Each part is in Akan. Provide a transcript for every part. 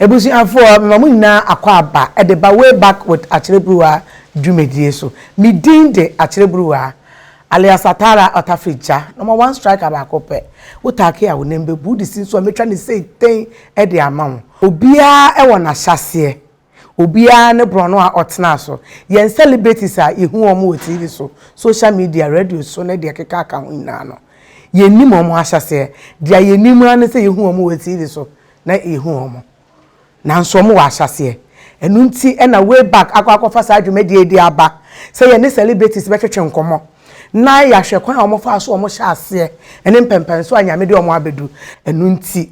Abusuafoɔ, mema mo nyinaa akwaaba de ba Way Back with Akyerɛburuwa dwumadie so. Me din de Akyerɛburuwa, alias Atara Ɔtafiri Gya, number one striker baako pɛ. Wo taake a wo nan bɛbu, wode si nso a mɛtwa no sei tɛn de ama wo. Obiara wɔ n'ahyɛaseɛ, obiara ne borɔno a ɔtenaa so. Yɛn celebrities a yɛhu wɔn wɔ TV so, social media, radio so ne deɛ ɛkeka ho nyinaa no, yɛnnim wɔn ahyɛaseɛ. Deɛ yɛnim ara ne sɛ yɛhu wɔn wɔ TV so na yɛhu wɔn. Nanso wɔn wɔ ahyɛaseɛ. Ɛno nti na Way Back akɔ akɔfa saa dwumadie yi de aba sɛ yɛne celebrities bɛtwetwe nkɔmmɔ na yɛahwɛ kwan a wɔfaa so wɔn hyɛ aseɛ ne mpɛmpɛnso a Nyame de wɔn abɛdu. Ɛno nti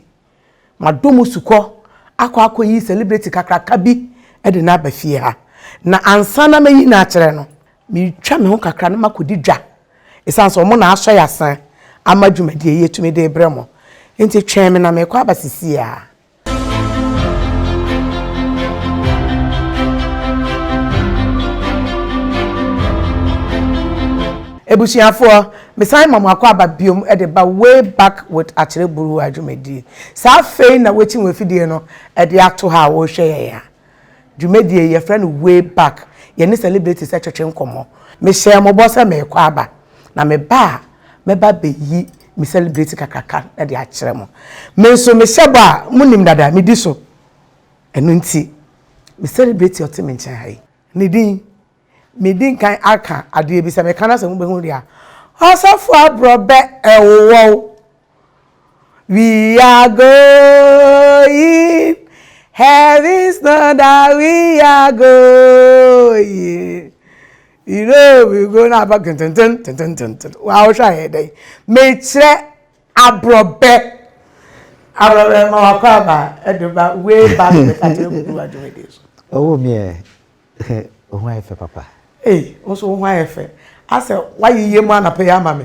madɔ mu sukɔ akɔ akɔyi celebrity kakraka bi de no aba fie ha. Na ansa na mɛyi no akyerɛ no, meretwa me ho kakra na makɔdi dwa ɛsiane sɛ wɔn na asɔ yɛn ase ama dwumadie yi atumi de rebrɛ mo. Nti twɛn me na merekɔ aba seesei ara. Abusuafoɔ, mesan ma mo akɔ aba biom de ba Way Back with Akyerɛ Buruwa dwumadie. Saa afei na woakyi wo afidie no de ato ha a worehwɛ yɛn a. Dwumadie yi yɛfrɛ no Way Back. Yɛne celebrities twetwe nkɔmmɔ. Mehyɛɛ mo bɔ sɛ merekɔ aba, na meba a mɛba abɛyi me celebrity kakraka de akyerɛ mo. Me nso mehyɛ bɔ a monim dada, medi so. Ɛno nti, me celebrity a ɔte me nkyɛn ha yi, ne din, medi nkan aka adeɛ bi, sɛ meka na sɛ mobɛhu deɛ a, Ɔsɔfo Aborɔbɛ Ɛwowɔw. We are going, heaven's not that we are going. You know we go na aba tententen tententen. Wa wohwɛ ayɛ dɛn? Mekyerɛ aborɔbɛ. Aborɔbɛ ma wakɔ aba ɛde ba way back with akyerɛ kuku adwumadie so. Ɔwɔ mi ɛ, wo ho ayɛ fɛ papa. Ei, wo nso wo ho ayɛ fɛ. Asɛ woayeyɛ mu anapa yi ama me.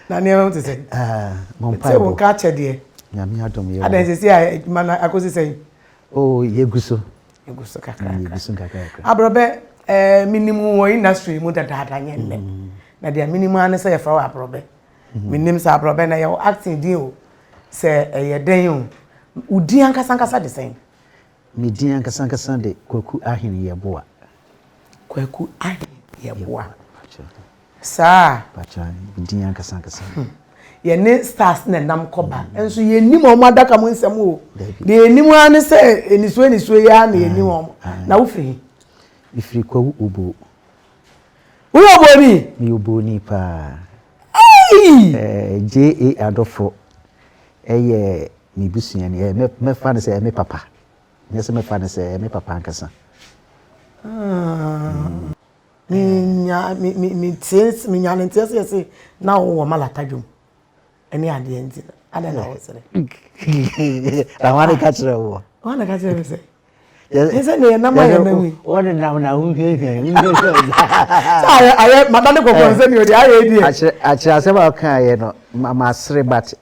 Na nneɛma mu te sɛ? Ah, mo Sɛ wo mpaebɔ. nka akyɛ deɛ. Nyame adom yɛ. Adan sɛsi a adwuma no akɔsi sɛn? Oh, yɛgu so. Yɛgu so kakrakra. Yɛgu so kakrakra. Aborɔbɛ, eh, menim wo wɔ industry mu dadaada nyɛ nnɛ. Na deɛ menim ara ne sɛ yɛfrɛ wo Aborɔbɛ. Menim sɛ Aborɔbɛ na ɛyɛ wo acting din o, sɛ ɛyɛ dɛn o. Wo din ankasa ankasa de sɛn? Me din ankasa ankasa de Kwaku Ahene Yeboah. Kwaku Ahene Yeboah. Saa. Pacha, me din ankasa ankasa. Yɛne stars na ɛnam kɔba. Nso yɛnim wɔn adaka mu nsɛm o. Deɛ yɛnim ara ne sɛ enisuo enisuo yi ara na yɛnim wɔn. Na wofiri he? Mefiri Kwawu Obo. Woyɛ Oboni? Meyɛ Oboni paa. Ei! J.A. Adofo ɛyɛ me busuani. Mɛfa no sɛ ɛyɛ me papa. Nyɛ sɛ mɛfa no sɛ ɛyɛ me papa ankasa. Menya me me me tie menya ne nteɛ sɛ yɛse na wowɔ Malata dwom ɛne adeɛ nti no adɛn na wosere. Na hwan na ka kyerɛ woɔ? Hwan na ka kyerɛ me sɛ? Ɛnyɛ sɛ deɛ yɛnam a yɛnam yi. Wɔne nam na wohwehwɛ wohwehwɛ. Sɛ ayɛ ayɛ mada ne kɔkɔɔ nsɛ deɛ ɔde ayɛ deɛ. Akyerɛ akyerɛ asɛm a ɔkaeɛ no ma masere but.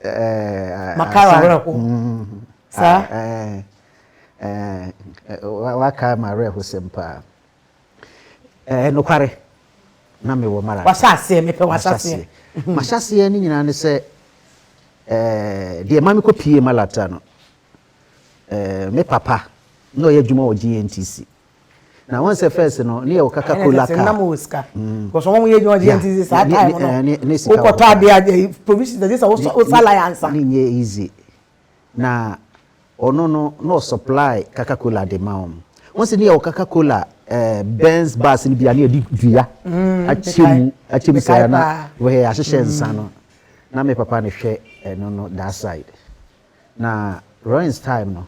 Makae w'awerɛho. Saa. Wakae m'awerɛhosɛm paa. Nokware na mewɔ Malata. Wahyɛ aseɛ mepɛ wahyɛ aseɛ. Mahyɛ aseɛ no nyinaa ne sɛ deɛ ɛma mekɔpie Malata no me papa na ɔyɛ adwuma wɔ GNTC. Na wɔn sɛ first no ne yɛ wɔ Coca Cola car. Nam wɔ sika. Because wɔn yɛ adwuma GNTC saa time no. Ne sika wɔ. Wokɔtɔ adeɛ provisions ɛgye sɛ wosa line ansa. Ne nyɛ easy. Na ɔno no na ɔsupply Coca Cola de ma wɔn. Wɔn sɛ ne yɛ wɔ Coca Cola Benz bus no bi a ne yɛde dua akyɛ mu akyɛ mu sɛ na wɔyɛ ahyehyɛ nsa no. Na me papa ne hwɛ ɛno no that side. Na Royns time no,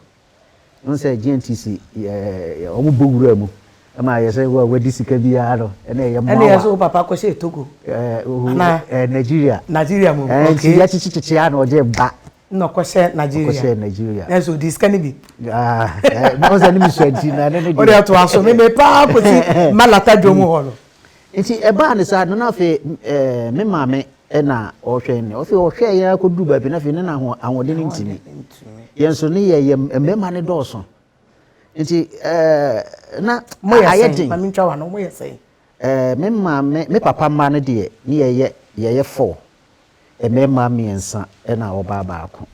wohu sɛ GNTC wɔn bɔ wura mu ma yɛ sɛ wo a wadi sika biara no ɛna ɛyɛ mmoawa. Ɛna yɛ sɛ wo papa kɔhyɛ Togo. Ɛɛ Nigeria. Nigeria mu. Okay. Nti yɛakyekyekye a na ɔgye ba. Na ɔkɔhyɛ Nigeria. Ɔkɔhyɛ Nigeria. Na nso ɔdi sika no bi. Ɛɛ sɛ ne mi sua nti na ɛno ne deɛ. Ɔde ato aso me me paa kɔsi Malata dwom hɔ no. Nti ɛbaa ne saa no na afei me maame na ɔhwɛ ne ɔfei ɔhwɛ yɛn akɔduru baabi na afei ne na ahoɔden no ntumi yɛn nso ne yɛ yɛ mmarima ne dɔɔso nti na ayɛ den maame ntwa wa no mo yɛ sɛn me maame me papa mma no deɛ ne yɛyɛ yɛyɛ four mmarima mmiɛnsa ɛna ɔbaa baako.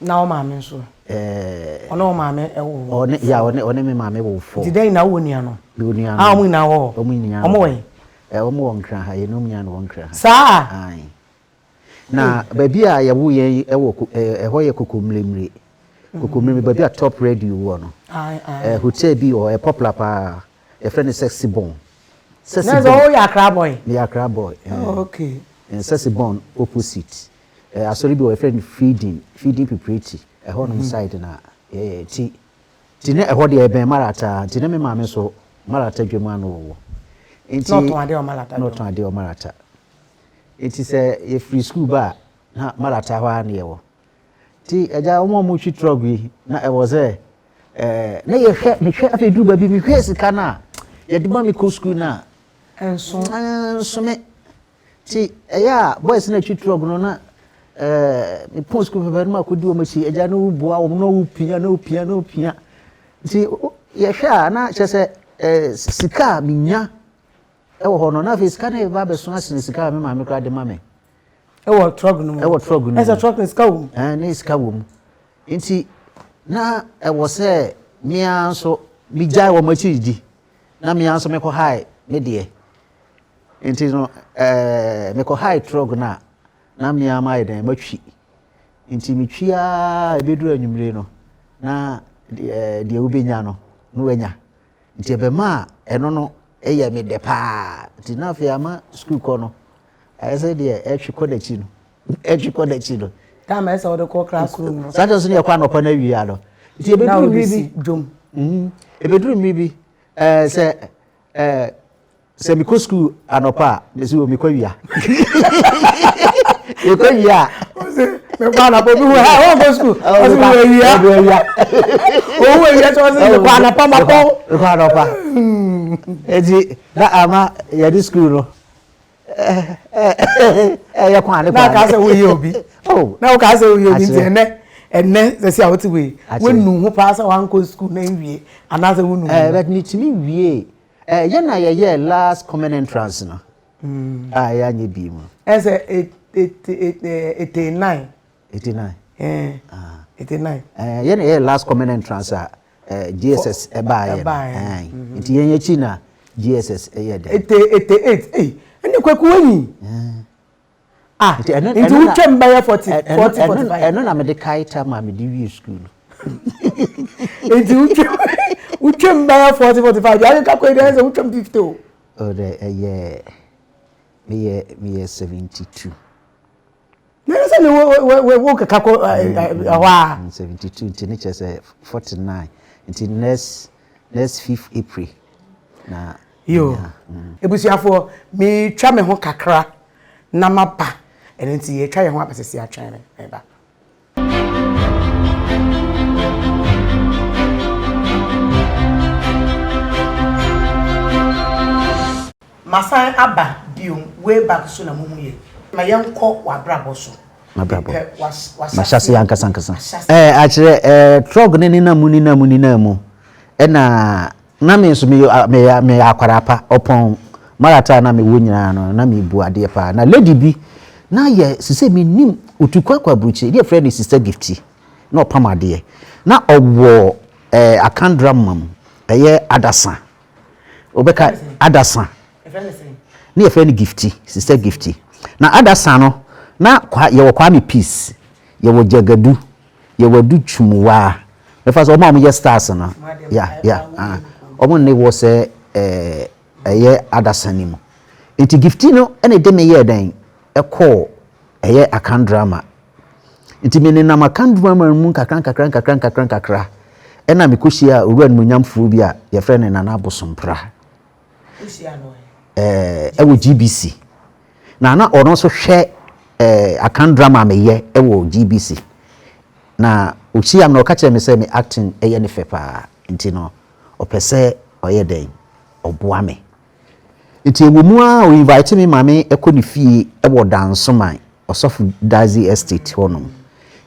Na wo maame nso? Ɛɛ. Ɔne wo maame wɔ? Ɔne ya ɔne ɔne me maame wɔ fɔ. Nti dɛn na wowɔ nuanom? Mewɔ nuanom. A wɔn nyinaa wɔ hɔ? Wɔn nyinaa. Wɔn wɔ he? Ɛ wɔn wɔ Nkran ha, yɛne wɔn nyinaa na wɔ Nkran ha. Saa? Ae. Na baabi a yɛwo yɛn wɔ ɛhɔ yɛ Kokomlemle. Kokomlemle baabi a Top Radio wɔ no. Ae ae. Ɛ hotel bi wɔ hɔ, ɛyɛ popular paa. Yɛfrɛ no Sexy Bon. Sexy Bon. Na sɛ woyɛ Accra boy? Meyɛ Accra boy. Oh, okay. Sexy Bon opposite. Asɔre bi wɔ hɔ yɛfrɛ no Feeding, Feeding Preparatory. Ɛhɔ nom side na yɛyɛ nti nti na ɛhɔ deɛ ɛbɛn Marata nti na me maame nso Marata dwam ano wɔwɔ. Nti na ɔtɔn adeɛ wɔ Marata dwam. Na ɔtɔn adeɛ wɔ Marata. Nti sɛ yɛfiri sukuu ba a na Marata hɔ ara na yɛwɔ. Nti agya wɔn a wɔtwi trɔk yi na ɛwɔ sɛ ɛɛ na yɛhwɛ mehwɛ afei duru baabi mehwɛ sika no a yɛde ma me kɔ sukuu no a ɛnso ɛnso me nti ɛyɛ a boys no atwi trɔk no na ɛɛ mepɔn sukuu pɛpɛ no ma akɔdi wɔn akyi agya no woboa wɔn na wopia na wopia na wopia nti yɛhwɛ a na kyerɛ sɛ ɛɛ sika a menya Ɛwɔ hɔ no, na afei sika no reba abɛso asene sika a me maame koraa de ma me. Ɛwɔ trɔk no mu. Ɛwɔ trɔk no mu. Ɛsɛ trɔk no sika wɔ mu. Ɛɛ ne sika wɔ mu. Nti na ɛwɔ sɛ me ara nso megyae wɔn akyiri di na me ara nso mekɔ hae me deɛ. Nti no ɛɛ mekɔ hae trɔk no a na me ara mayɛ dɛn matwi. Nti metwi ara ɛbɛduru anwummere no na deɛ deɛ wobɛnya no na wanya. Nti ɛbɛmaa ɛno no yɛ me dɛ paa. Nti na afei ama sukuu kɔ no ayɛ sɛ deɛ ɛtwe kɔ n'akyi no, ɛtwe kɔ n'akyi no. Time a ɛsɛ wɔde kɔ classroom no. Saa nso ne yɛkɔ anɔpa no awia no. Nti ɛbɛduru mmere bi. Dwom. Ɛbɛduru mmere bi ɛɛ sɛ ɛɛ Sɛ mekɔ sukuu anɔpa a, mesi wɔ mekɔ awia. Mekɔ awia a. Mekɔ anɔpa obi hu ha wɔn kɔ sukuu. Ɔsi wɔ awia. Wɔ awia. Owu awia sɛ ɔsi mekɔ anɔpa ma kɔ. Mekɔ anɔpa. Eti na ama yɛde sukuu no. Ɛyɛ kwan ne kwan. Na aka sɛ woyɛ obi. Oh. Na woka sɛ woyɛ obi nti ɛnɛ ɛnɛ sɛ si a wote wei. Wonu ho paa sɛ wankɔ sukuu na nwie anaasɛ wonu. Ɛɛ bɛt metumi wie. Eh, yɛn na yɛyɛɛ last common entrance no a yɛanyɛ bi mu. Ɛsɛ 89. 89. 89. Eh, yɛn na yɛyɛ last common entrance a eh, JSS ɛbaayɛ no. Ɛbaayɛ. Nti yɛn akyi na JSS ɛyɛ dɛ. 88. Ei, ɛne kwaku wanyi. Ah, Nti ɛno nti ɛno na wotwam bɛyɛ 40, ɛno 40, ɛno 45. ɛno na mede kae tam a mede wie sukuu no. Nti wotwam wotwam bɛyɛ 40, 45. Deɛ akeka kɔ yi deɛ ɛsɛ wotwam 50 o. Oh, dɛ ɛyɛ meyɛ meyɛ 72. Na ɛsɛ ne wo wo wo wo keka kɔ ɛhɔ a. 72 nti ne kyerɛ sɛ 49 nti next next 5th April na Yo, ebusuafoɔ, meretwa me ho kakra na maba, ɛno nti yɛretwa yɛn ho aba sɛsi atwɛn me, meba. Masan aba biom, way back so na muhu yɛ. Ma yɛnkɔ w'abrabɔ so. M'abrabɔ. Mepɛ M'ahyɛaseɛ ankasa ankasa. Ahyɛaseɛ. Ɛɛ akyerɛ ɛɛ trɔg ne nenam mu nenam mu nenam mu ɛna na me nso meyɛ meyɛ meyɛ akwadaa pa ɔpɔn marata a na mewɔ nyinaa no na mebu adeɛ paa na lady bi na yɛ sise menim otu kwan kɔ aburukyire ne yɛfrɛ no sister gifty na ɔpam adeɛ na ɔwɔ ɛɛ akandra mu ɛyɛ adasa wobɛka adasa ne yɛfrɛ no gifty sister gifty na adasa no na kwa yɛwɔ kwame peace yɛwɔ jagadu yɛwɔ adu twumwaa mɛfa sɛ ɔmo a wɔyɛ stars no ya ya ah ɔmo ne wɔ sɛ ɛɛ ɛyɛ adasa no mu nti gifty no ɛna ɛde me yɛɛ dɛn ɛkɔɔ ɛyɛ akan drama Nti me nenam Akanduaman mu nkakra nkakra nkakra nkakra nkakra ɛna me kɔhyiaa owura animuonyamfoɔ bi a yɛfrɛ no Nana Abosompra ɛɛ ɛwɔ GBC na na ɔno nso hwɛ ɛɛ Akan drama a meyɛ ɛwɔ GBC na ɔhyia me na ɔka kyerɛ me sɛ me acting ɛyɛ ne fɛ paa nti no ɔpɛ sɛ ɔyɛ dɛn ɔboa me Nti ɛwɔ mu ara o invite me ma me kɔ ne fie wɔ Dansoman, Ɔsɔfo Dadzie Estate hɔ nom.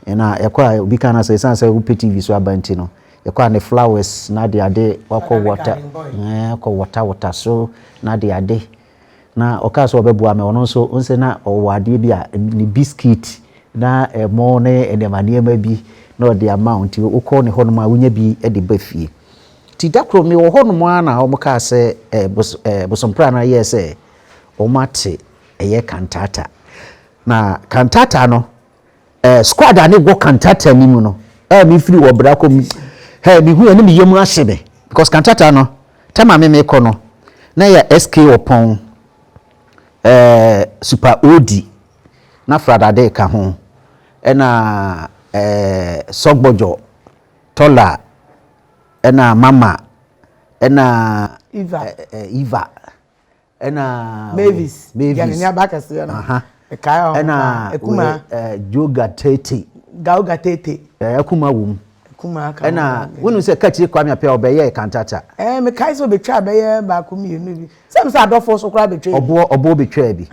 Ɛna yɛkɔ a obi ka na sɛ ɛsiane sɛ wopɛ TV so aba nti no, yɛkɔ a ne flowers na ade ade wakɔ water, ɛɛ kɔ water water so na ade ade. Na ɔkaa sɛ ɔbɛboa me, ɔno nso ɔnsɛ na ɔwɔ adeɛ bi a ne biscuit na ɛmo ne nneɛma nneɛma bi. na ɔde ama wo. Nti wokɔ ne hɔnom a wonya bi de ba fie. Nti da koro mewɔ hɔnom ara na wɔn kaa sɛ ɛɛ bos ɛɛ Bosompra no yɛɛ sɛ wɔn ate ɛyɛ Kantata. Na Kantata no ɛɛ squad a ne wɔ Kantata no mu no ɛɛ mefiri wɔ bra kɔ mu hɛ mehu yɛ ne me yam ahye me because Kantata no tɛma me mekɔ no na yɛ SK Ɔpɔn ɛɛ Super Odi na Fradade ka ho ɛna ɛɛ Sɔgbɔdwɔ Tɔla ɛna Mama ɛna Eva Eva ɛna Mavis Mavis yɛn ni aba kɛseɛ no ɛkae ɔho ɛna Ekuma Joga Tete Gauga Tete Ekuma wom Ekuma ka ɛna wonu sɛ kakyire Kwame Appiah ɔbɛyɛ kantata mekae sɛ ɔbɛtwa bɛyɛ baako mmienu bi sɛ sɛ adɔfoɔ so koraa bɛtwa bi ɔboɔ bɛtwa bi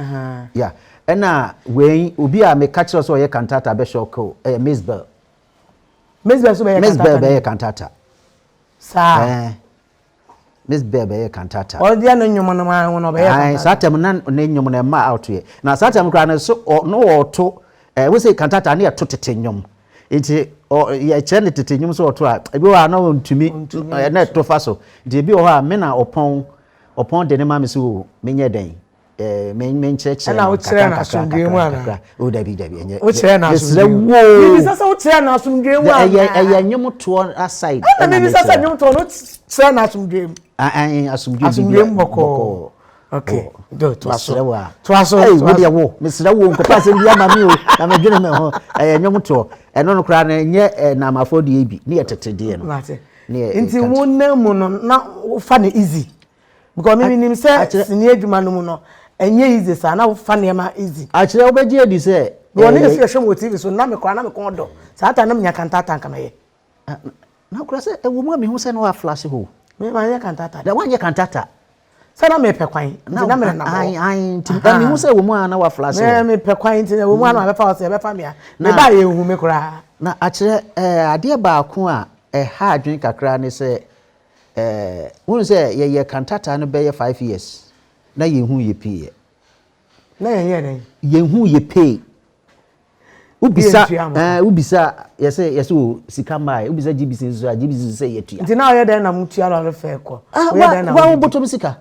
ya ɛna wei obi a meka kyerɛ sɛ ɔyɛ kantata bɛhyɛ ɔkɔ ɛyɛ Miss Bell. Miss Bell so bɛyɛ kantata. Miss Bell bɛyɛ kantata. Saa. Ɛɛ Miss Bell bɛyɛ kantata. Ɔdeɛ ne nnwom no maa no ɔbɛyɛ kantata. Saa tɛm na ne nnwom no ɛma out yɛ. Na saa tɛm koraa no so ɔ no ɔto ɛɛ wosɛ kantata ne yɛto tete nnwom. Nti ɔ yɛkyerɛ ne tete nnwom so ɔto a ebi wɔ hɔ a na ɔntumi na ɛto fa so. Nti ebi wɔ hɔ a me na ɔpɔn ɔpɔn de ne ma me so o menyɛ dɛn. Eh, me me nkyerɛkyerɛ no kakra kakra kakra kakra. O dabi dabi ɛnyɛ. Wokyerɛ no asomdwe mu. Mibisa sɛ wokyerɛ no asomdwe mu anaa? Ɛyɛ ɛyɛ nnwomtoɔ aside. Ɛna mibisa sɛ nnwomtoɔ no kyerɛ no asomdwe mu. Ɛn asomdwe asomdwe mu bɔkɔɔ. Okay, do to aso. Mesrɛ wo a. To aso. Ɛy wo deɛ wo mesrɛ wo nkɔpɛ asɛm bi ama me o na medwene me ho. Ɛyɛ nnwomtoɔ. Ɛno no koraa no ɛnyɛ namafoɔ deɛ bi ne yɛ tete deɛ no. Nti wo nan mu no na wofa no easy. Because me nim sɛ sini adwuma no mu no ɛnyɛ easy saa na wofa nneɛma easy. Akyerɛ wobɛgye adi sɛ. Wɔ ne yɛsi ɛhwɛ mu wɔ TV so na me koraa na me kɔn dɔ saa ta na menya kantata nka mɛyɛ. Na kora sɛ ɛwɔ mu a mehu sɛ na waflase hɔ. Me ma nyɛ kantata. Na wanyɛ kantata. Sɛ na mepɛ kwan nti na mene nam hɔ. Ayi nti na mehu sɛ ɛwɔ mu a na waflase hɔ. Me mepɛ kwan nti na ɛwɔ mu a na wabɛfa wɔ sɛ ɛbɛfa me a. Me ba yɛ ehu me koraa. Na akyerɛ ɛɛ adeɛ baako a ɛha adwene kakra ne sɛ Eh, wohu sɛ yɛyɛ kantata no bɛyɛ 5 years na yɛnhu yɛ pay yɛ. Na yɛnyɛ dɛn? Yɛnhu yɛ pay. Wobisa eh, wobisa yɛsɛ yɛsɛ o sika mmaa wobisa GBC nso a GBC nso sɛ yɛtua. Nti na ɔyɛ dɛn na mo tua lɔre fɛ kɔ? Ah, wa wa wo bɔtɔm sika.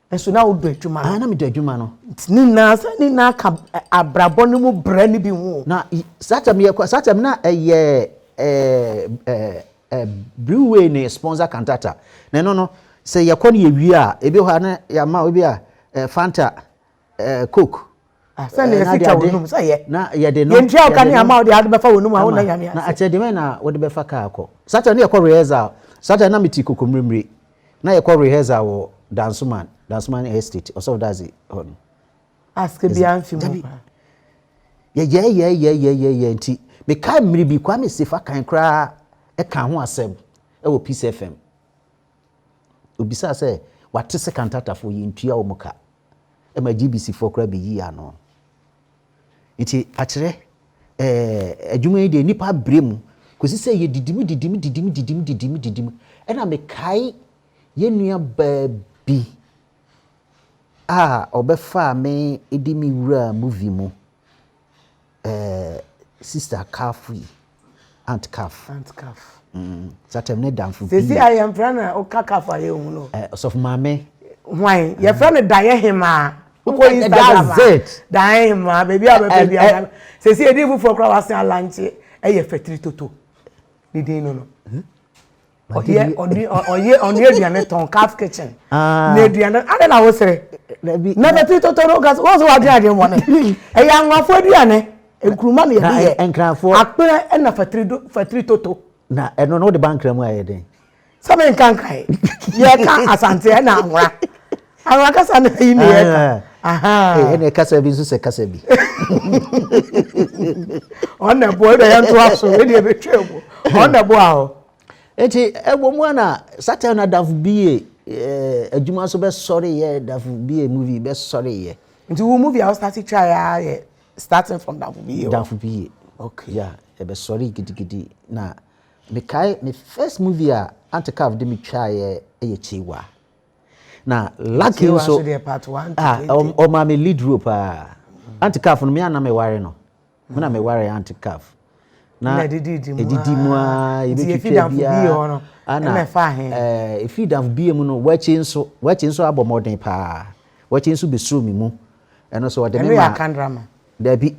Nso na wodɔ adwuma no. Ah, na medɔ adwuma no. Nti ne nyinaa sɛ ne nyinaa ka abrabɔ no mu brɛ no bi ho. Na saa tam yɛ saa tam na ɛyɛ ɛɛ ɛɛ Brewway ne sponsor cantata. Na ɛno no sɛ yɛkɔ no yɛwie a ebi hɔ a na yɛama ebi a Fanta, Coke. Ah, sɛ ne yɛsi twa wɔn num sɛ yɛ. Na yɛde no. Yɛntua ɔka ne ama wode ade bɛfa wɔn num a wonna Nyame ase. Na akyɛ deɛ na wode bɛfa kaa kɔ. Saa tam ne yɛkɔ rehearsal. Saa tam na mete Kokomlemle. Na yɛkɔ rehearsal wɔ Dansoman, Dansoman Estate, Ɔsɔfo Dadzie hɔ no. Aske biara mfi mu paa. Yɛyɛɛyɛɛyɛɛyɛɛ nti mekae mmere bi Kwame Sefa kan koraa ɛka ho asɛm ɛwɔ Peace FM. Obisaa sɛ wate sɛ kantatafoɔ yɛntua wɔn ka ɛma GBC foɔ koraa bɛyii ano. Nti akyerɛ ɛɛ adwuma yi deɛ nnipa abrɛ mu kɔsi sɛ yɛdidim didim didim didim didim didim ɛna mekae yɛn nua baa bi a ɔbɛfaa me de me wuraa movie mu ɛɛ Sister Kafui, Aunt Kaf. Aunt Kaf. Saa time ne damfo bi. Sisi a yɛmfrɛ no woka Kaf a yɛnhu no. Ɛɛ ɔsɔfo maame. Hwan? Yɛfrɛ no Daeɛ Hemaa. Wokɔ Instagram a. That's it. Daeɛ Hemaa baabi a wobɛpɛ bi a. Sisi edin foforɔ koraa wasen alankye ɛyɛ Fatiri Toto. Ne din no no. Ɔyɛ ɔne ɔyɛ ɔne aduane tɔn Caf Kitchen. Na aduane ade na wosere. Na Fatiri Toto no kasi wɔn sɛ wadwene adwene bɔne. Ɛyɛ anwafo aduane. Nkuruma na yɛde yɛ. Nkranfoɔ. Akpere ɛna Fatiri do Fatiri Toto. Na ɛno no wode ba nkran mu ayɛ den. Sɛ me nka nkran. Yɛka Asante ɛna anwora. Anwora kasa na yi na yɛka. Ɛna kasa bi nso sɛ kasa bi. Ɔna ɛboa ɛna yɛn to aso ɛna ɛbɛtwa mu. Ɔna ɛboa hɔ. Eti ɛwɔ mu ana Saturn na Dafo Bie adwuma nso bɛsɔre yɛ Dafo Bie movie bɛsɔre yɛ. Nti wo movie a wo start twa yɛ ayɛ starting from Dafo Bie. Dafo Bie. Okay. Yeah, ɛbɛsɔre gidigidi na mekae me first movie a Auntie Kaf de me twaeɛ yɛ Kyewa. Na lucky nso ah ɔmaa me lead role paa. Auntie Kaf no me a na meware no. Me na meware Auntie Kaf. Na ɛdidi mu ara yɛbɛtwitwa biara ana ɛfiri damfo bie mu no wakyi nso wakyi nso abɔ mmɔden paa wakyi nso bɛsuro me mu ɛno nso ɔde me ma dabi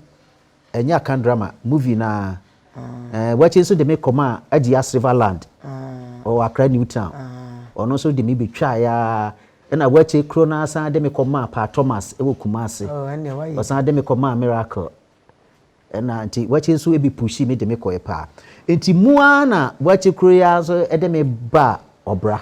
ɛnyɛ akan drama movie na ah. wakyi nso de me kɔma Agyia Silverland ah. ɔwɔ Accra New Town ah. ɔno nso de me bɛtwa ya ɛna wakyi kuro no asan de me kɔma Pa Thomas ɛwɔ Kumasi oh, ɔsan de me kɔma Miracle Ɛna nti wakyi nso ebi pushi me de me kɔɛ paa. Nti mu ara na wakyi koro yi ara nso de me baa ɔbra.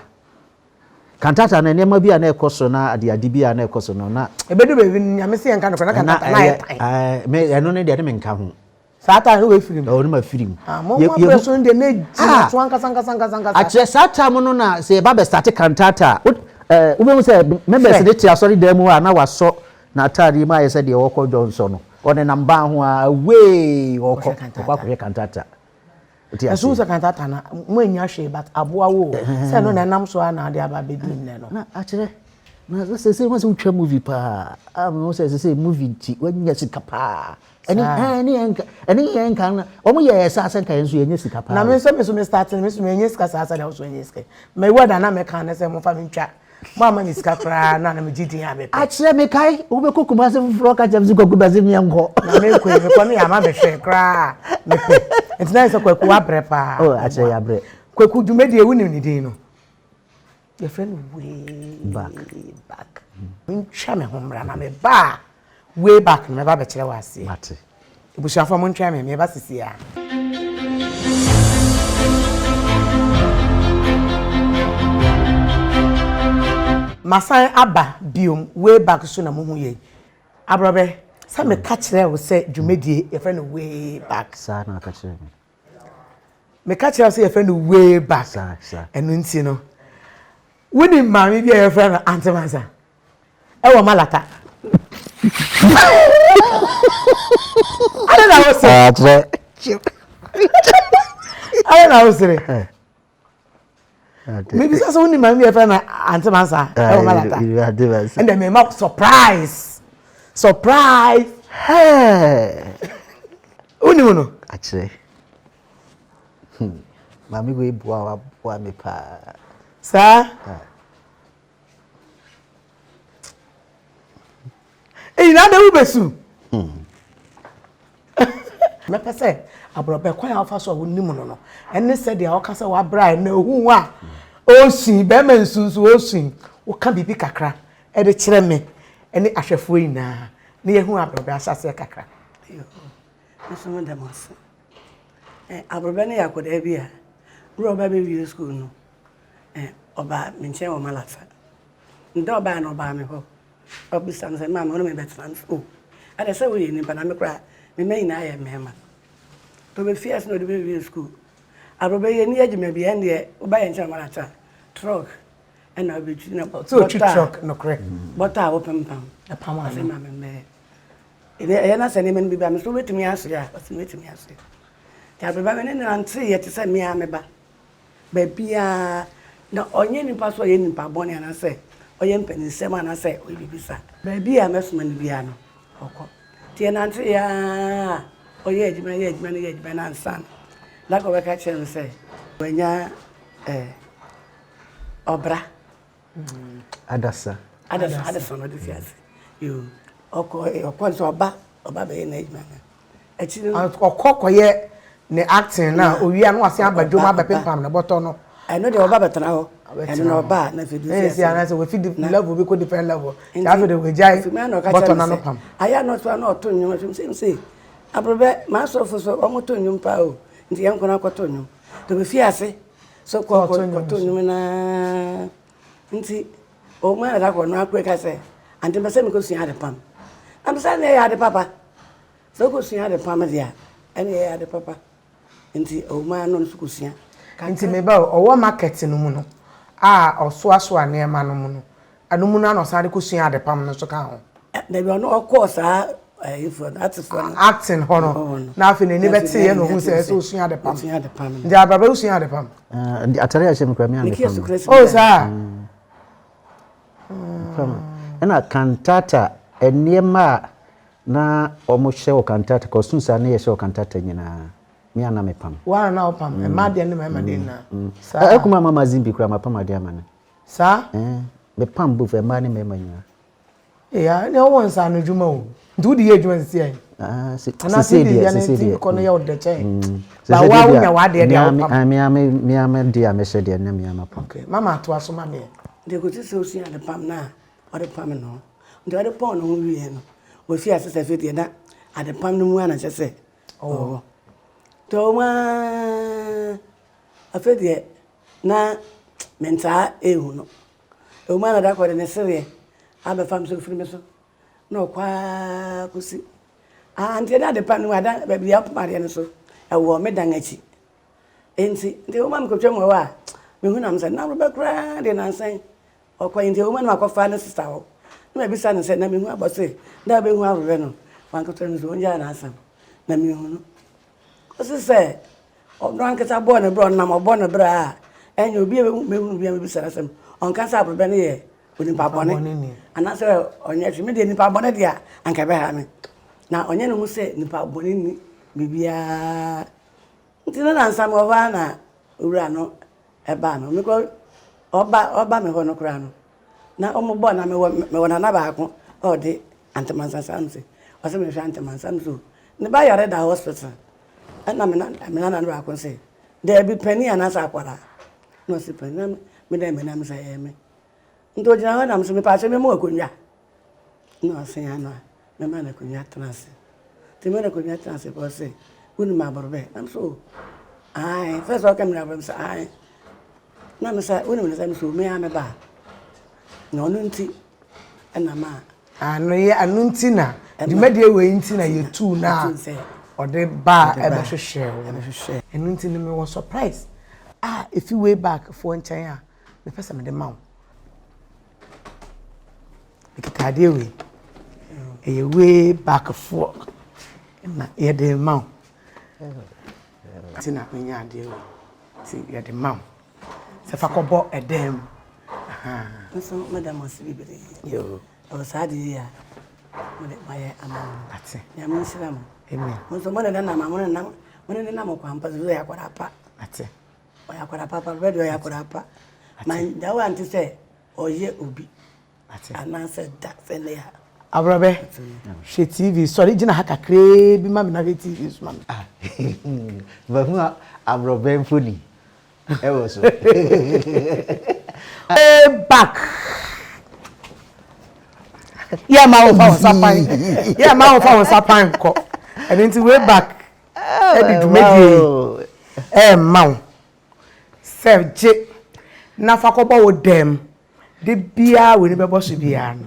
Kantata no nneɛma bi a na ɛkɔ so na ade ade bi a na ɛkɔ so no na. Ebedu baabi no Nyame se yɛnka nokorɛ na kantata na ayɛ tan. Ɛɛ me ɛno ne deɛ ne me nka ho. Saa time no wafiri mu. Ɔno ma firi mu. Ah mo mo apɛ so no deɛ na egyina so ankasa ankasa ankasa ankasa. Akyerɛ saa time no na sɛ yɛba bɛ start kantata a ɛɛ wobɛhu sɛ members no te asɔre dan mu hɔ a na wasɔ N'atadeɛ mu ayɛ sɛ deɛ ɔrekɔ dwonsɔ no, ɔnenam ban ho ara, away, ɔrekɔ, ɔkɔ akɔhwɛ kantata. Wote aseɛ? Ɛso sɛ kantata no, mo annya hwee but aboa wo o. Sɛ ɛno na ɛnam so ara na ade aba abɛduru nnɛ no. Na akyerɛ, na sɛ sɛ wɔn sɛ wotwa movie paa, a mehu sɛ sɛ sɛ movie nti wanya sika paa. Ɛne ɛne yɛn nka, ɛne yɛn nka no, wɔn yɛ yɛ saa sɛ nka yɛn nso yɛnyɛ sika paa. Na me nso me nso me start no, me nso menyɛ sika saa sɛdeɛ wo nso wonya sika. Me word a na meka ne sɛ momfa me ntwa. Mo ama me sika koraa na na megye din a mepɛ. Akyerɛ me kae wobɛkɔ Kumase foforɔ ka kyerɛ me sɛ Kwaku bɛse meɛ nkɔ. Na menkɔ yi mekɔ no yɛ ama me hwee koraa mepɛ. Nti na yɛ sɛ Kwaku wabrɛ paa. Oh akyerɛ yɛabrɛ. Kwaku dwumadie wonim ne din no? Yɛfrɛ no way back. Back. Mentwa me ho mmra na meba a Way back no mɛba abɛkyerɛ wo aseɛ. Mate. Abusuafoɔ montwɛn me, meba sisi ara. Masan aba biom, way back so na mohu yei. Aborɔbɛ, sɛ meka kyerɛɛ wo sɛ dwumadie yɛfrɛ no way back. Saa na aka kyerɛ me. Meka kyerɛ wo sɛ yɛfrɛ no way back. Saa, saa. Ɛno nti no, wonim maame bi a yɛfrɛ no Aunty Mansa? Ɛwɔ Malata. Adɛn na wosere? Akyerɛ. Adɛn na wosere? Mebisa sɛ wonim maame bi a yɛfrɛ no Aunty Mansa ɛwɔ Malata. Ɛnna mema surprise. Surprise. Wonim no? Akyerɛ. Hmm. Maame wei boa waboa me paa. Saa? Eyi na adɛn wobɛsu? Mɛpɛ sɛ aborɔbɛ kwan a wofa so a wonim no no ɛne sɛdeɛ ɔka sɛ wabra ɛnɛ ohu wo a ɔresui bɛrima nsu nso ɔresui woka biribi kakra ɛde kyerɛ me ɛne ahwɛfoɔ nyinaa na yɛhu aborɔbɛ ahyɛaseɛ kakra. Nso meda mo ase. Aborɔbɛ no yɛ akwadaa bi a berɛ a ɔba bɛwie sukuu no Eh, ɔbaa me nkyɛn wɔ Malata. Nda ɔbaa no, ɔbaa me hɔ. Ɔbisa me sɛ, Maame, wo ne me bɛtena? Mese, Oh, ɛdeɛ sɛ woyɛ nipa na me koraa, me mma nyinaa yɛ mmarima. Nti ɔbɛfii ase na ɔde bɛwie sukuu. Aborɔbɛ yɛnni adwuma bi, ɛndeɛ woba yɛn nkyɛn wɔ Malata a, trɔk ɛna wobɛtwi na bɔtɔ a, bɔtɔ a wopempam. Ɔse maame mmɛyɛ. Ɛyɛ na sɛ nneɛma no bi ba, mese wobɛtumi asoɛ a? Ɔse mɛtumi asoɛ. Nti aborɔbɛ me ne no nanteeɛ te sɛ me ara me ba. Baabiara, na ɔnyɛ nipa sɛ ɔyɛ nipa bɔne anaasɛ ɔyɛ mpaninsɛm anaasɛ ɔyɛ biribi saa. Baabi a mɛsoma no biara no, ɔkɔ. Nti yɛnanteeɛ ara a, ɔyɛɛ adwuma yɛɛ adwuma no yɛɛ adwuma no ansa na da koro ɔbɛka kyerɛɛ me sɛ wanya eh, ɔbra. Adasa. Adasa, adasa na ɔde fi ase. Yoo, ɔkɔ ɔkɔ nso ɔba, ɔba bɛyɛ n'adwuma no. Akyiri no. Ɔkɔ kɔyɛ ne acting na owie a na wasan aba dwom abɛpempam ne bɔtɔ no. Ɛno deɛ ɔba bɛtena hɔ. Ɛno na ɔba a na afei de ofi ase. Ɛna sɛ wafi level bi kɔ different level. Nti afei de wagyae bɔtɔ no ano pam. Ayɛ a na ɔto a na ɔto nnwom afei sɛ sɛ aborɔbɛ m'asɔfo so wɔn to nnwom paa o nti yɛn nkɔ na akɔto nnwom. Nti ofi ase so kɔ kɔto nnwom naa nti wɔn a na akɔ no akɔ ka sɛ ante mpɛ sɛ mekɔsua ade pam. Na mesɛ na ɛyɛ ade papa. Sɛ wokɔsua adepam deɛ a, ɛne ɛyɛ ade papa. Nti ɔmaa no nso kɔsua. Nti me ba o, ɔwɔ market no mu no a ɔsoasoa nneɛma no mu no, ɛno mu no ara na ɔsan de kɔsua adepam no nso ka ho? Dabi, ɔno ɔkɔɔ saa ayifoɔ no, artistfoɔ no. Acting hɔ no, na afei n'ani bɛteeɛ na ɔhuu sɛ ɛsɛ sɛ ɔsua adepam. Ɔsua adepam no. Nti abrabɛ wosua adepam? Atare a ɛhyɛ me koraa, me a mepam. Oh saa? Ɛna cantata, nneɛma a Na wɔhyɛ wɔ Kantata, costumes a na yɛhyɛ wɔ Kantata nyinaa. Me a na mepam. Wo ara na wopam? Mmaa deɛ ne mmarima deɛ nyinaa? Saa. Ɛkuma mama Zimbi koraa mapam adeɛ ama no. Saa? Ɛɛ, mepam both mmaa ne mmarima nyinaa. Ee, ɛnna wowɔ nsaano adwuma o. Nti wode yɛ adwuma sisi ɛ? Ah, sisi deɛ, sisi deɛ. Anaa kɔ no yɛ wo dɛ kyɛn. Ba wo a wonya w'adeɛ deɛ wopam. Me a me a me deɛ a mehyɛ deɛ na me a mapam. Okay, mama atoa so ma meɛ. Nti kɔsi sɛ osua ade pam no a ɔde pam ne ho. Nti ɔde pɔn ne ho wieɛ no, ɔfii ase sɛ afei deɛ na adepam no mu ara na ɛsɛ sɛ ɔwɔ. Nti ɔwɔ mu ara, afei deɛ na mentaa nhu no. Ɛwɔ mu ara na da koro ɔde ne sereɛ abɛfa me so, ɔfiri me so na ɔkɔ ara kɔsi. Ah, nti na adepam no mu, adan, baabi a ɔpam adeɛ no so, ɛwɔ me dan akyi. Nti, nti ɛwɔ mu a mekɔtwam wɔ hɔ a, mehu na mesɛ, na worobɛ koraa deɛ nansa yi, Ɔkɔe ntsi ewuma no makɔfa ne sista hɔ na mebisa no sɛ, na mehu abɔ se da a obehu awerɛ no wankasa no so ongyaa n'asɛm na mehu no. Kosi sɛ ɔno ankasa bɔɔ ne bra ɔnam ɔbɔ ne bra a ɛnyɛ obi a mehu no biara mebisa no asɛm ɔnka sɛ aberɛbɛ no yɛ onipa bɔne anaasɛ ɔnyɛ hwee. Me deɛ nipa bɔne deɛ a anka ɛbɛha me na ɔnyɛ ne ho sɛ nipa bɔne ni biribiara nti na nansa mewɔ hɔ ara na owura no Ɛbaa no, mekɔ ɔba ɔba me hɔ no koraa no, na wɔn bɔ na mewɔ mewɔ nana baako a ɔde antemansa saa no se ɔsɛ mehwɛ antemansa no so ne ba yare da hospital ɛna me me nana no baako se daabi panin anaasɛ akwadaa na ɔse panin na me dɛn me nam sɛ ɛyɛ me nti ogyina hɔ nam sɛ mepɛ akyɛ me mu akonnwa na ɔse ano a mema no akonnwa tena ase nti mema no akonnwa tena ase pɛ ɔse wonim aborɔbɛ na me so ae first ɔka me aborɔbɛ sɛ ae na me sɛ wonim ne sɛ me so me a me ba na ɔno nti ɛna ma ano yɛ ano nti na dwumadie wei nti na yɛtuu no a ɔde ba a ɛbɛhwehwɛ wo ɛno nti no mewɔ surprise a ɛfi way back foɔ nkyɛn a mepɛ sɛ mede ma wo Mekita adeɛ wei. Ɛyɛ way back foɔ na yɛde rema wo. Nti na menya adeɛ wei. Nti yɛde ma wo. Sɛ fa kɔbɔ ɛdan mu. Nso meda mo ase bebree. Ɛwɔ saa adeɛ yi a mode moayɛ ama me. Ate. Nyame nhyira mo. Amen. Mo nso mo ne nenam a mo ne nam mo ne nenam kwan pa so yɛ akwadaa pa. Ate. Ɔyɛ akwadaa pa pa bɛde ɔyɛ akwadaa pa. Ma nyawo ante sɛ ɔyɛ obi. Anaasɛ da sɛ nnɛ a. Aborɔbɛ, hwɛ TV, sɔre gyina ha kakraa bi ma me na hwɛ TV so ma me. Ah, mahu aborɔbɛ mfoni ɛwɔ so. Way back. Yɛ ma wo fa wo nsa pan. Yɛ ma wo fa wo nsa pan kɔ. Ɛno nti way back. Ɛde dwumadie yi ɛɛma wo sɛ gye na fa kɔbɔ wo dɛm. Da biara w'ani bɛbɔ so biara no,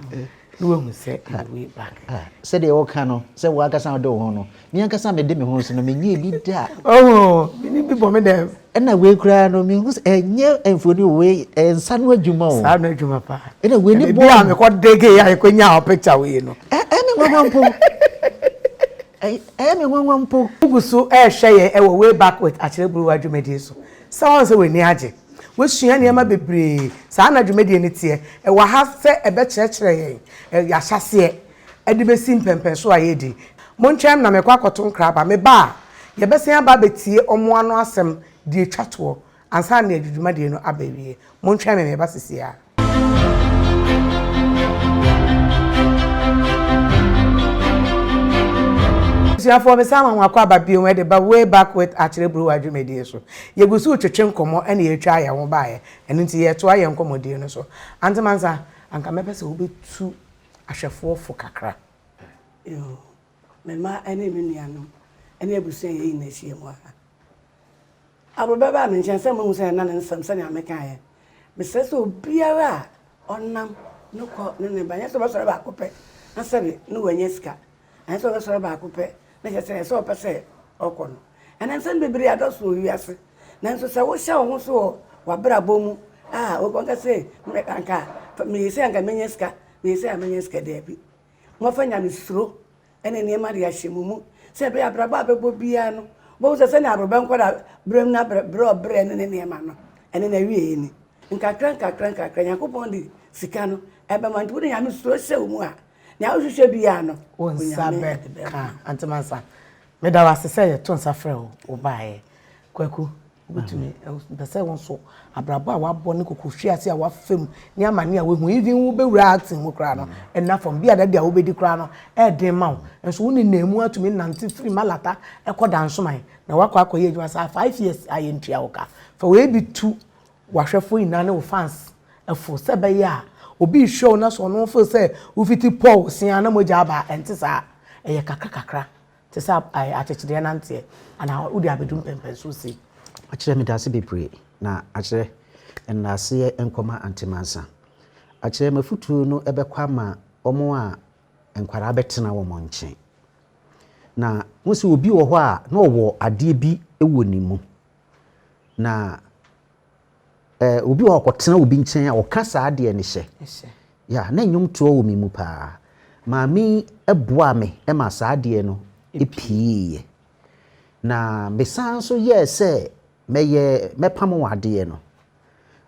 na woahu sɛ ɛyɛ way back. Ah, sɛdeɛ woka no, sɛ wo ankasa wode wo ho no, me ankasa mede me ho so no, menyɛɛ bi da. Oh, mene bi bɔ me dɛm. Ɛna wei koraa no, mehu sɛ ɛnyɛ mfoni o, wei ɛyɛ nsa no adwuma o. Saa no adwuma paa. Ɛna wei ne bɔ. Ebi a mekɔ dege a yɛkɔ nya picture wei no. Ɛyɛ me nwanwa mpo. Ɛyɛ me nwanwa mpo. Wogu so ɛrehwɛ yɛn ɛwɔ Way Back with Akyerɛburuwa dwumadie so. Sɛ wɔn sɛ w'ani agye. Woasua nneɛma bebree. Saa na dwumadie no teɛ. Ɛwɔ ha sɛ ɛbɛkyerɛkyerɛ yɛn yɛn ahyɛaseɛ de bɛsi mpɛnpɛnsoɔ a yɛredi. Montwɛn me na merekɔ akɔto nkra aba. Meba a, yɛbɛsan aba abɛtie wɔn ano asɛm deɛ ɛtwa toɔ ansa na yɛde dwumadie no aba awieɛ. Montwɛn me, mereba seesei ara. Abusuafoɔ mesan ma mo akɔ aba bio de ba Way Back With Akyerɛ Buruwa dwumadie so. Yɛgu so retwetwe nkɔmmɔ na yɛretwa yɛn ho baeɛ, ɛno nti yɛretoa yɛn nkɔmmɔdie no so. Ante Mansa, anka mɛpɛ sɛ wobɛtu ahwɛfoɔ fo kakra. Yoo, me mma ne me nuanom ne abusua a yɛn nyinaa ahyiam wɔ ha. Aborɔbɛ baa me nkyɛn sɛ moahu sɛ na ne nsɛm sɛnea mekaeɛ. Mesrɛ sɛ obiara a ɔnam no kɔ ne ne ba, nyɛ sɛ ɔbɛsɔre baako pɛ na sɛbe ne wanya sika, anyɛ sɛ ɔbɛsɔre baako pɛ na kyerɛ sɛ ɛsɛ ɔpɛ sɛ ɔkɔ no. Ɛnɛ nsɛm bebree adɔso wɔ wiase, nanso sɛ wohyɛ wo ho so wɔ w'abrabɔ mu a, wɔka sɛ anka meyɛ sei anka menya sika, meyɛ sei a menya sika, daabi. Moafa nyamesuro ne nneɛma de ahyɛ mo mu sɛ ɛbɛyɛ abrabɔ a bɛbɔ biara no, wobɛhu sɛ sɛnea abrabɔ nkwadaa berɛ mu na berɛ a ɔbrɛ ne ne nneɛma no, ɛne n'awieɛ ni. Nkakra nkakra nkakra, Nyankopɔn de sika no ɛbɛma. Nti wode Nyame suro hyɛ wo mu a, nea wohwehwɛ biara no, Wo nsa Onyame de bɛma. bɛka. Ante Mansa. Meda wo ase sɛ yɛto nsa frɛ wo wobaeɛ. Kwaku, wobɛtumi, mpɛ sɛ wo nso abrabɔ a wabɔ ne kokohwiase a wafa mu ne amane a wahu, even wobɛwura acting mu koraa no, ɛnna fam. Bi a da deɛ wobɛdi koraa no, ɛɛden ma wo. Nso wo nenam mu atumi nante firi Malata ɛkɔ Dansoman na wakɔ akɔyɛ adwuma saa 5 years a yɛntua wo ka. Fa wei bi tu wahwɛfoɔ nyinaa ne wo fans ɛfo sɛ ɛbɛyɛ a obi rehwɛ wo na sɛ ɔno feel sɛ wofiti paul sea na mogya aba, ɛnte saa. Ɛyɛ kakra kakra te sɛ akyekyedeɛ nanteɛ anaa wode abɛdu mpɛmpɛnso sei. Akyerɛ, me daase bebree na akyerɛ nnaaseɛ nkɔma Antemansa. Akyerɛ, mafotuo no ɛbɛkɔ ama ɔmo a nkwaraa bɛtena wɔn nkyɛn na wo sɛ obi wɔ hɔ a na ɔwɔ adeɛ bi wɔ ne mu na obi wɔ hɔ ɔkɔtena obi nkyɛn a ɔka saa adeɛ no hyɛ ya na nnwomtoɔ wɔ me mu paa. Maame boa me ma saa adeɛ no epiiɛ na mesan nso yɛɛ sɛ mɛyɛ mɛpam wɔ adeɛ no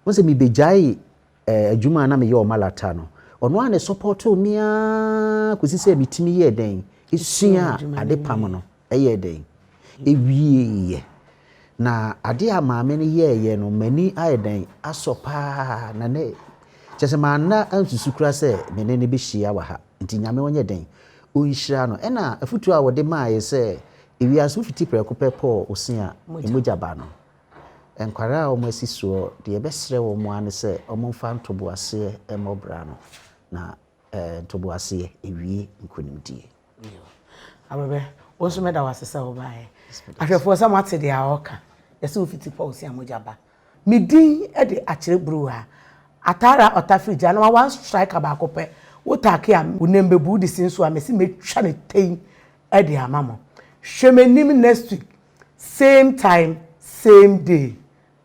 wo sɛ mebɛgyae adwuma a na meyɛ wɔ Malata no, ɔno a ne support me ara kɔsi sɛ metumi yɛɛ dɛn esua ade pam no ɛyɛ dɛn ewieeɛ. Na adeɛ a maame no yɛɛyɛ no, m'ani ayɛ dɛn asɔ paa na ne kyerɛ sɛ manna ansusu kora sɛ me ne no bɛhyia wɔ ha. Nti Nyame ɔnyɛ dɛn ɔnhyira no. Ɛna afotuo a wɔde maayɛ sɛ ewiase wofiti prɛko pɛ pɔɔ ose a ɛmogya ba no, nkwaraa a wɔn asi soɔ deɛ, ɛbɛsrɛ wɔn ara ne sɛ wɔmfa ntoboaseɛ mmɔ bra no na ntoboaseɛ ewie nkonimdie. Abɛbɛ, wo nso mɛda wo ase sɛ wobaeɛ. Ahwɛfoɔ, sɛ moate deɛ a ɔka, yɛsɛ wofiti paul si a mogya ba. Me din de Akyerɛ Buruwa Atara Ɔtafiri gya na one striker baako pɛ. Wo taake a wo nam bɛbu wode si nso a mɛsi mɛtwa ne tɛn de ama mo. Hwɛ m'anim next week, same time, same day.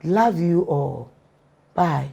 Love you all, bye.